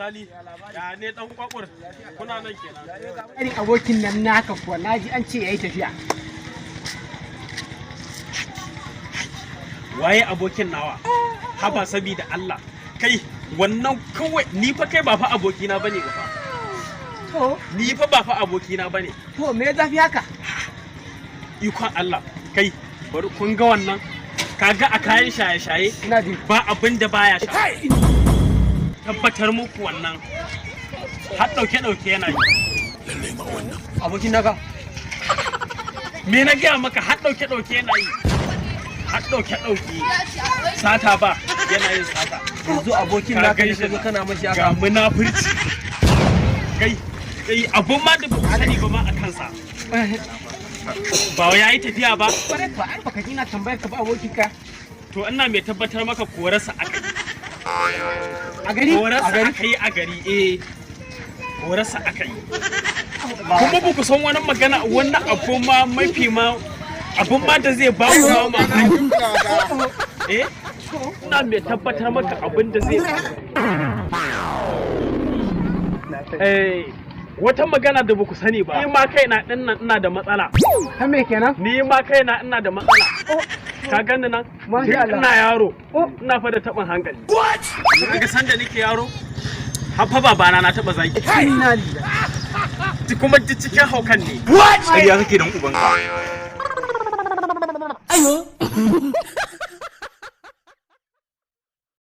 Gali, ya ne dan kwakwar? Kuna nan kenan. Irin abokin nan naka kuwa naji an ce yayi tafiya. Waye abokin nawa? Haba, sabida Allah. Kai, wannan kawai ni fa, kai, ba fa abokina bane ba fa. To. Ni fa ba fa abokina bane. To, me zafi haka? Ikon Allah. Kai, bari kun ga wannan. Kaga a kayan shaye-shaye Ina jin. ba abin da baya sha. Tabbatar muku wannan. Har ɗauke-ɗauke yana yi. Abokin naka? Me na gaya maka, har ɗauke-ɗauke yana yi. Har ɗauke-ɗauke. Sata ba, yana yin sata. Yanzu abokin Ka naka ne gaishe ka zo kana mashi ga haka? Munafurci. Kai, kai, abun ma da ba ku sani ba ma a kansa. Ba wai yayi tafiya ba? Kwarai kuwa, ai baka ji na tambayar ka ba, abokin ka. To, ina mai tabbatar maka korarsa aka yi. A gari? Korarsa aka yi a gari, eh. Korarsa aka yi. Kuma ba ku san wani magana, wannan abu ma mafi ma abun ma da zai ba ku ma mamaki. Eh? Ina mai tabbatar maka abin da zai, eh, wata magana da ba ku sani ba. Ni ma kaina din nan ina da matsala. Ta me kenan? Ni ma kaina ina da matsala. Ka gani nan? Masha Tun Allah. ina yaro. Oh. Ina fa da taɓin hankali. Kaga sanda nake yaro, har fa babana na taɓa zagi. Inna lillahi. Kuma duk cikin haukan ne. Ƙarya kake don ubanka.